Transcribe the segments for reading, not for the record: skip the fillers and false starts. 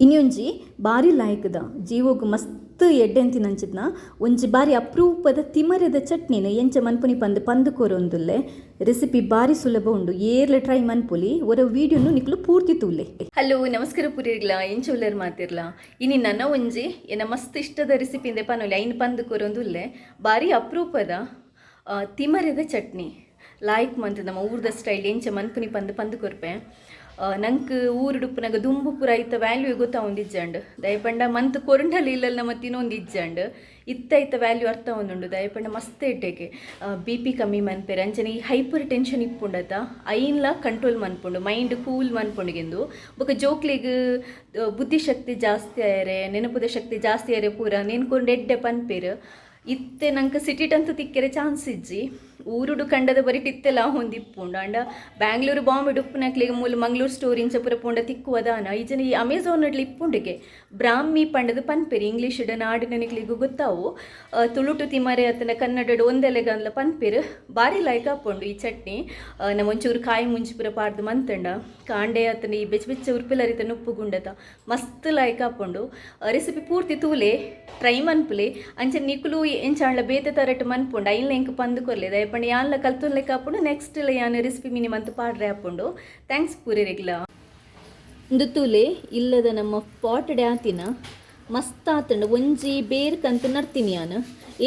ಇನಿಯೊಂಜಿ ಬಾರಿ ಲಾಯ್ಕ್ದ ಜೀವೊಗು ಮಸ್ತ್ ಎಡ್ಡೆಂತಿನಂಚಿತ್ನ ಒಂಜಿ ಬಾರಿ ಅಪ್ರೂಪದ ತಿಮರೆದ ಚಟ್ನಿನ್ ಎಂಚ ಮನ್ಪುನಿ ಪಂದ್ ಪಂದ್ ಕೊರೊಂದುಲ್ಲೆ. ರೆಸಿಪಿ ಬಾರಿ ಸುಲಭ ಉಂಡು, ಏರ್ಲ ಟ್ರೈ ಮನ್ಪೊಲಿ. ಒರ ವೀಡಿಯೋನು ನಿಕುಲು ಪೂರ್ತಿ ತೂಲೆ. ಹಲೋ ನಮಸ್ಕಾರ ಪೂರೆರ್ಗ್ಲ, ಎಂಚ ಉಲ್ಲರ್ ಮಾತೆರ್ಲ? ಇನಿ ನನ ಒಂಜಿ ಎನ್ನ ಮಸ್ತ್ ಇಷ್ಟದ ರೆಸಿಪಿ ಇಂದೆ ಪನೊಲಿ, ಐನ್ ಪಂದ್ ಕೊರೊಂದುಲ್ಲೆ. ಬಾರಿ ಅಪ್ರೂಪದ ತಿಮರೆದ ಚಟ್ನಿ ಲಾಯ್ಕ್ ಮಂತ್ ನಮ್ಮ ಊರ್ದ ಸ್ಟೈಲ್ ಎಂಚ ಮನ್ಪುನಿ ಪಂದ್ ಪಂದ್ ಕೊರ್ಪೆ. ನಂಕ್ ಊರುಡು ಉಪ್ಪುನಗ ದುಂಬು ಪೂರ ಐತ ವ್ಯಾಲ್ಯೂ ಗೊತ್ತಾವೊಂದಿಜ್ಜಂಡ್. ದಾಯೆ ಪಂಡ ಮಂತ್ ಕೊರುಂಡಲ ಇಲ್ಲಲ್ ನಮ ತಿನೊಂದಿಜ್ಜಂಡ್. ಇತ್ತೆ ಐತ ವ್ಯಾಲ್ಯೂ ಅರ್ಥ ಆವೊಂದುಂಡು. ದಾಯೆ ಪಂಡ ಮಸ್ತ್ ಎಡ್ಡೆಗೆ, ಬಿ ಪಿ ಕಮ್ಮಿ ಮನ್ಪೆರೆ, ಅಂಚನೆ ಈ ಹೈಪರ್ ಟೆನ್ಷನ್ ಇಪ್ಪುಂಡತ ಐನ್ಲ ಕಂಟ್ರೋಲ್ ಮನ್ಪುಂಡು, ಮೈಂಡ್ ಕೂಲ್ ಮನ್ಪುಂಡುಗೆಂದು. ಬೊಕ ಜೋಕ್ಲೆಗ್ ಬುದ್ಧಿಶಕ್ತಿ ಜಾಸ್ತಿ ಆಯೆರೆ, ನೆನಪುದ ಶಕ್ತಿ ಜಾಸ್ತಿ ಆಯೆರೆ ಪೂರ ನೆನ್ಕೊಂಡು ಎಡ್ಡೆ ಪನ್ಪೆರ್. ಇತ್ತೆ ನಂಕ್ ಸಿಟಿಟಂತೂ ತಿಕ್ಕೆರೆ ಚಾನ್ಸ್ ಇಜ್ಜಿ. ಊರುಡು ಕಂಡದ ಬರಿಟ್ ಇತ್ತೆಲ ಹೊಂದಿಪ್ಪುಂಡು. ಆಂಡ ಬ್ಯಾಂಗ್ಳೂರು ಬಾಂಬೆಡ್ ಉಪ್ಪುನಕ್ಲೆಗ್ ಮೂಲು ಮಂಗಳೂರು ಸ್ಟೋರ್ ಇಂಚ ಪೂರ ಪೋಂಡ ತಿಕ್ಕುವ ದಾನ. ಇಜ್ಜಂಡ ಈ ಅಮೆಝಾನ್ ಡ್ಲ ಇಪ್ಪುಂಡುಗೆ. ಬ್ರಾಹ್ಮಿ ಪಂಡದು ಪನ್ಪೆರ್ ಇಂಗ್ಲೀಷ್ ನಾಡಿನನಿಕ್ಲೆಗ್ ಗೊತ್ತಾವು. ತುಳುಟು ತಿಮರೆ ಅತ್ತಂಡ ಕನ್ನಡಡ್ ಒಂದೆಲೆಗಂದ್ಲ ಪನ್ಪೆರ್. ಬಾರಿ ಲಾಯ್ಕ್ ಆಪುಂಡು ಈ ಚಟ್ನಿ. ನಮ್ಮ ಒಂಚೂರು ಕಾಯಿ ಮುಂಚಿ ಪೂರ ಪಾಡ್ದ್ ಮಂತಂಡ ಕಾಂಡೆ ಅತ್ತಂಡ ಈ ಬೆಚ್ಚ ಬೆಚ್ಚ ಉರ್ಪೆಲರಿತ ನುಪ್ಪು ಗುಂಡತ ಮಸ್ತ್ ಲಾಯ್ಕ್ ಆಪುಂಡು. ರೆಸಿಪಿ ಪೂರ್ತಿ ತೂಲೆ, ಟ್ರೈ ಮನ್ಪುಲೆ. ಅಂಚ ನಿಕುಲು ಎಂಚಾಂಡ್ಲ ಬೇತೆ ತರಟ್ ಮನ್ಪುಂಡು ಐನ್ಲ ಎಂಕ್ ಪಂದ್ ಕೊರ್ಲೆ. ದಾಯೆ ಪಂಡ ಯಾನ್ಲ ಕಲ್ತೊನ್ಲೆಕ ಆಪುಂಡು, ನೆಕ್ಸ್ಟ್ ಲ ಯಾನ್ ರೆಸಿಪಿ ಮಿನಿ ಮಂತ್ ಪಾಡ್ರೆ ಆಪುಂಡು. Thanks ಪೂರೆರೆಗ್ಲ. ಉಂದು ತೂಲೆ ಇಲ್ಲದ ನಮ್ಮ ಪಾಟ್ಡೆ ಆತಿನ ಮಸ್ತ್ ಆತುಂಡು. ಒಂಜಿ ಬೇರ್ ಕಂತ್ ನಡ್ತೀನಿ ಯಾನ್.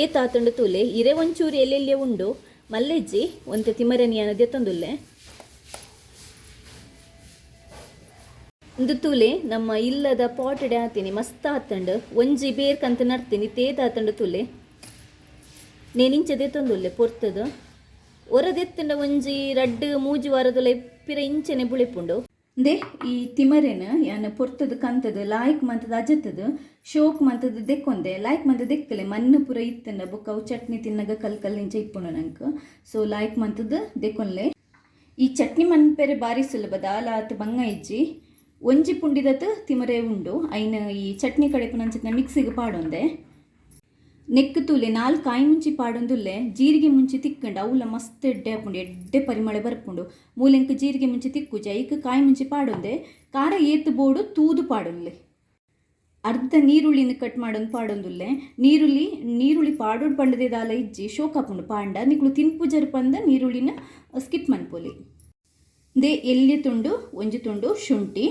ಏತ್ ಆತುಂಡು ತೂಲೆ. ಇರೆ ಒಂಚೂರು ಎಲ್ಲೆಲ್ಲೆ ಉಂಡು, ಮಲ್ಲೆಜ್ಜಿ. ಒಂತೆ ತಿಮರೆನ್ ಯಾನ್ ದೆತ್ತೊಂದುಲ್ಲೆ. ಉಂದು ತೂಲೆ ನಮ್ಮ ಇಲ್ಲದ ಪಾಟ್ಡೆ ಆತಿನಿ ಮಸ್ತ್ ಆತುಂಡು. ಒಂಜಿ ಬೇರ್ ಕಂತ್ ನಡ್ತೀನಿ, ತೇತ್ ಆತುಂಡು ತೂಲೆ. ನೇನಿಂಚ ದೆತ್ತೊಂದುಲ್ಲೆ ಪೊರ್ತುದು. ಒರ ದೆತ್ತುಂಡ ಒಂಜಿ ರಡ್ಡ್ ಮೂಜಿ ವಾರದೊಲ ಪಿರ ಇಂಚನೆ ಬುಳೆಪುಂಡು. ಇಂದೆ ಈ ತಿಮರೆನ್ ಯಾನ್ ಪೊರ್ತುದು ಕಂತುದು ಲಾಯ್ಕ್ ಮಂತುದು ಅಜತುದು ಶೋಕ್ ಮಂತುದು ದೆಕ್ಕೊಂದೆ. ಲಾಯ್ಕ್ ಮಂತ್ ದೆಕ್ಕಲೆ, ಮಣ್ಣು ಪೂರ ಇತ್ತುಂಡ ಬೊಕ್ಕ ಅವು ಚಟ್ನಿ ತಿನ್ನಗ ಕಲ್ ಕಲ್ ಇಂಚ ಇಪ್ಪುಂಡು ನಂಕ್. ಸೊ ಲಾಯ್ಕ್ ಮಂತುದು ದೆಕ್ಕೊಂಲೆ. ಈ ಚಟ್ನಿ ಮನ್ಪೆರೆ ಬಾರಿ ಸುಲಭ, ದಾಲ ಆತ್ ಬಂಗ ಇಜ್ಜಿ. ಒಂಜಿ ಪುಂಡಿದತ್ ತಿಮರೆ ಉಂಡು. ಐನ್ ಈ ಚಟ್ನಿ ಕಡೆಪುನಂಚಿತ್ತಿನ ಮಿಕ್ಸಿಗ್ ಪಾಡೊಂದೆ. ನೆಕ್ಕ್ ತೂಲೆ ನಾಲ್ ಕಾಯಿ ಮುಂಚಿ ಪಾಡೊಂದುಲ್ಲೆ. ಜೀರಿಗೆ ಮುಂಚಿ ತಿಕ್ಕಂಡ ಅವುಲ ಮಸ್ತ್ ಎಡ್ಡೆ ಆಪುಂಡು, ಎಡ್ಡೆ ಪರಿಮಳ ಬರ್ಪುಂಡು. ಮೂಲೆಂಕ್ ಜೀರಿಗೆ ಮುಂಚಿ ತಿಕ್ಕುಜಿ, ಐಕ್ ಕಾಯಿ ಮುಂಚಿ ಪಾಡೊಂದೆ. ಖಾರ ಏತ್ ಬೋಡು ತೂದು ಪಾಡೊನ್ಲೆ. ಅರ್ಧ ನೀರುಳ್ಳಿನ ಕಟ್ ಮಾಡೊಂದು ಪಾಡೊಂದುಲ್ಲೆ. ನೀರುಳ್ಳಿ ನೀರುಳ್ಳಿ ಪಾಡೊಡು ಪಂಡದೆ ದಾಲ ಇಜ್ಜಿ, ಶೋಕ್ ಆಪುಂಡು ಪಾಂಡ. ನಿಕುಲು ತಿನ್ಪುಜರ್ ಪಂದ ನೀರುಳ್ಳಿನ ಸ್ಕಿಪ್ ಮನ್ಪೊಲಿ. ದೆ ಎಲ್ಯ ತುಂಡು ಒಂಜಿ ತುಂಡು ಶುಂಠಿ,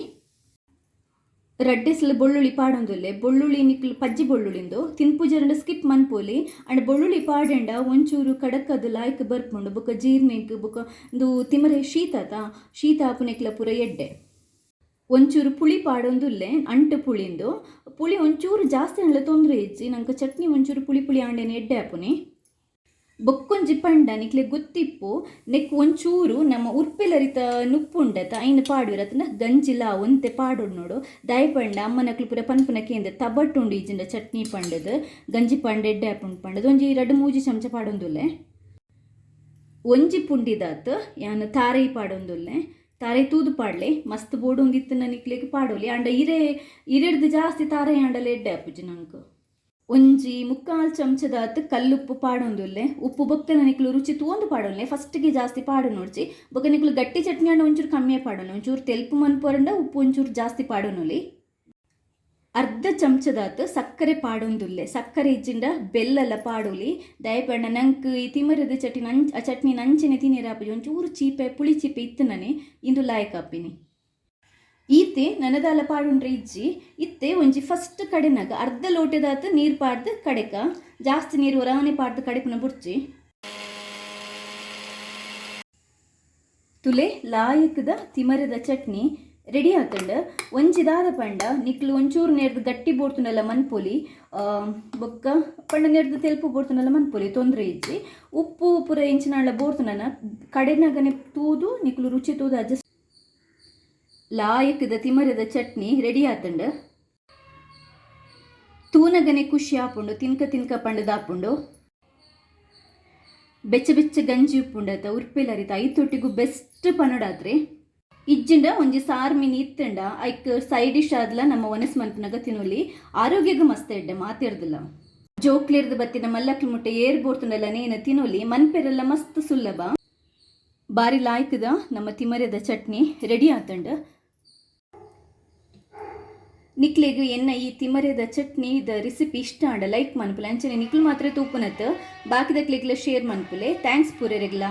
ರಡ್ಡೆಸ್ಲ ಬೊಳ್ಳುಳ್ಳಿ ಪಾಡೊಂದುಲ್ಲೆ. ಬೊಳ್ಳುಳ್ಳಿ ನಿಕ್ಲು ಪಜ್ಜಿ ಬೊಳ್ಳುಳ್ಳಿಂದು ತಿನ್ಪುಜರಂಡ ಸ್ಕಿಪ್ ಮನ್ಪೊಲಿ. ಅಂಡ ಬೊಳ್ಳುಳ್ಳಿ ಪಾಡಂಡ ಒಂಚೂರು ಕಡಕದು ಲಾಯ್ಕ್ ಬರ್ಪುಂಡು. ಬೊಕ ಜೀರ್ಣೆಗ್ ಬೊಕ ಉಂದು ತಿಮರೆ ಶೀತ ಅತ, ಶೀತ ಆಪುನೆಕ್ಲ ಪೂರ ಎಡ್ಡೆ. ಒಂಚೂರು ಪುಳಿ ಪಾಡೊಂದುಲ್ಲೆ, ಅಂಟು ಪುಳಿಂದು. ಪುಳಿ ಒಂಚೂರು ಜಾಸ್ತಿ ಆಂಡಲ ತೊಂದರೆ ಇಜ್ಜಿ, ನಂಕ್ ಚಟ್ನಿ ಒಂಚೂರು ಪುಳಿ ಪುಳಿ ಆಂಡನೆ ಎಡ್ಡೆ ಆಪುನಿ. ಬೊಕ್ಕೊಂಜಿ ಪಂಡ ನಿಕ್ಲೆ ಗೊತ್ತಿಪ್ಪು, ನೆಕ್ ಒಂಚೂರು ನಮ್ಮ ಉರ್ಪೆಲರಿತ ನುಪ್ಪು ಉಂಡತ ಐನ್ ಪಾಡುವೆರ್ ಅತ್ತಂಡ ಗಂಜಿಲ ಒಂತೆ ಪಾಡೊಡು ನೋಡು. ದಾಯೆ ಪಂಡ ಅಮ್ಮನಕ್ಲು ಪೂರ ಪನ್ಪುನ ಕೇಂದ್ ತಬಟ್ಟುಂಡು ಇಜ್ಜಿಂಡ ಚಟ್ನಿ ಪಂಡದು ಗಂಜಿ ಪಂಡ ಎಡ್ಡೆ ಆಪುಂಡು ಪಂಡದು ಒಂಜಿ ರಡ್ಡ್ ಮೂಜಿ ಚಮಚ ಪಾಡೊಂದುಲ್ಲೆ. ಒಂಜಿ ಪುಂಡಿದಾತ್ ಯಾನ್ ತಾರೈ ಪಾಡೊಂದುಲ್ಲೆ. ತಾರೈ ತೂದು ಪಾಡ್ಲೆ, ಮಸ್ತ್ ಬೋಡೊಂದಿತ್ತಿನ ನಿಕ್ಲೆಗ್ ಪಾಡೊಲಿ. ಆಂಡ ಇರೆ ಇರೆಡ್ದ್ ಜಾಸ್ತಿ ತಾರೈ ಆಂಡಲ ಎಡ್ಡೆ ಆಪುಜಿ ನಂಕ್. ಒಂಜಿ ಮುಕ್ಕಾಲ್ ಚಮಚದಾತ್ ಕಲ್ಲುಪ್ಪು ಪಾಡೊಂದುಲ್ಲೆ. ಉಪ್ಪು ಬೊಕ್ಕ ನಿಕ್ಲು ರುಚಿ ತೂವೊಂದು ಪಾಡೊನ್ಲೆ, ಫಸ್ಟ್ಗೆ ಜಾಸ್ತಿ ಪಾಡೊನೊಡ್ಚಿ. ಬೊಕ್ಕ ನಿಕ್ಲು ಗಟ್ಟಿ ಚಟ್ನಿ ಆಂಡ ಒಂಚೂರು ಕಮ್ಮಿಯೇ ಪಾಡೊನ್ಲೆ, ಒಂಚೂರು ತೆಲ್ಪು ಮನ್ಪೊರಂಡ ಉಪ್ಪು ಒಂಚೂರು ಜಾಸ್ತಿ ಪಾಡೊನೊಲಿ. ಅರ್ಧ ಚಮಚದಾತ್ ಸಕ್ಕರೆ ಪಾಡೊಂದುಲ್ಲೆ. ಸಕ್ಕರೆ ಇಜ್ಜಿಂಡ ಬೆಲ್ಲಲ ಪಾಡೊಲಿ. ದಾಯೆ ಪಂಡ ನಂಕ್ ಈ ತಿಮರೆದ ಚಟ್ನಿ ಚಟ್ನಿ ನಂಚನೆ ತಿನಿಯೆರೆ ಆಪುಜಿ, ಒಂಚೂರು ಚೀಪೆ ಪುಳಿ ಚೀಪೆ ಇತ್ತುಂಡನೆ ಇಂದು ಲಾಯ್ಕ್ ಆಪಿನಿ. ಈತೆ ನನದಾಲ ಪಾಡುಂಡ್ರೆ ಇಜ್ಜಿ. ಇತ್ತೆ ಒಂಜಿ ಫಸ್ಟ್ ಕಡೆನಾಗ ಅರ್ಧ ಲೋಟೆದಾತ್ ನೀರು ಪಾಡ್ದು ಕಡೆಕ, ಜಾಸ್ತಿ ನೀರು ಒರಾನೆ ಪಾಡ್ದು ಕಡೆಪುನ ಬುಡ್ಚಿ. ತುಲೆ ಲಾಯಕದ ತಿಮರೆದ ಚಟ್ನಿ ರೆಡಿ ಆತುಂಡು. ಒಂಜಿ ದಾದ ಪಂಡ ನಿಕ್ಲು ಒಂಚೂರು ನೇರ್ದು ಗಟ್ಟಿ ಬೋಡ್ತುಂಡಲ ಮನ್ಪೊಲಿ, ಬೊಕ್ಕ ಪಂಡ ನೇರ್ದು ತೆಲ್ಪು ಬೋಡ್ತುಂಡಲ ಮನ್ಪೊಲಿ, ತೊಂದರೆ ಇಜ್ಜಿ. ಉಪ್ಪು ಪೂರ ಇಂಚಿನಾಂಡ ಬೋಡ್ತುಂಡನ ಕಡೆನಗನೆ ತೂದು ನಿಕ್ಲು ರುಚಿ ತೂದು ಅಡ್ಜಸ್ಟ್. ಲಾಯಕದ ತಿಮರೆದ ಚಟ್ನಿ ರೆಡಿ ಆತುಂಡು. ತೂನಗನೆ ಖುಷಿ ಆಪುಂಡು, ತಿನ್ಕ ತಿನ್ಕ ಪಂಡದಾಪುಂಡು. ಬೆಚ್ಚ ಬೆಚ್ಚ ಗಂಜಿ ಉಪ್ಪುಂಡತ ಉರ್ಪೆಲರಿತ ಐತೊಟ್ಟಿಗು ಬೆಸ್ಟ್ ಪನೊಡಾತ್ರೆ. ಇಜ್ಜಿಂಡ ಒಂಜಿ ಸಾರ್ ಮಿನಿ ಇತ್ತಂಡ ಐಕ್ ಸೈಡ್ ಡಿಶ್ ಆದ್ಲ ನಮ್ಮ ಒನಸ್ ಮನ್ಪುನಗ ತಿನೊಲಿ. ಆರೋಗ್ಯಗ್ ಮಸ್ತ್ ಎಡ್ಡೆ ಮಾತೆರ್ದಲ. ಜೋಕ್ಲೆರ್ದ್ ಬತ್ತಿನ ಮಲ್ಲಕ್ಲು ಮುಟ್ಟ ಏರ್ ಬೋಡ್ತುಂಡಲ ನೇನ ತಿನೊಲಿ, ಮನ್ಪೆರೆಲ್ಲ ಮಸ್ತ್ ಸುಲಭ. ಬಾರಿ ಲಾಯ್ಕದ ನಮ್ಮ ತಿಮರೆದ ಚಟ್ನಿ ರೆಡಿ ಆತುಂಡು. ನಿಕ್ಲೆಗ್ ಎನ್ನ ಈ ತಿಮರೆದ ಚಟ್ನಿ ದ ರೆಸಿಪಿ ಇಷ್ಟ ಆಂಡ ಲೈಕ್ ಮನ್ಪುಲೆ. ಅಂಚನೆ ನಿಕ್ಲು ಮಾತ್ರ ತೂಪುನತ್, ಬಾಕಿದಕ್ಲೆಗ್ಲ ಶೇರ್ ಮನ್ಪುಲೆ. Thanks ಪೂರೆರೆಗ್ಲಾ.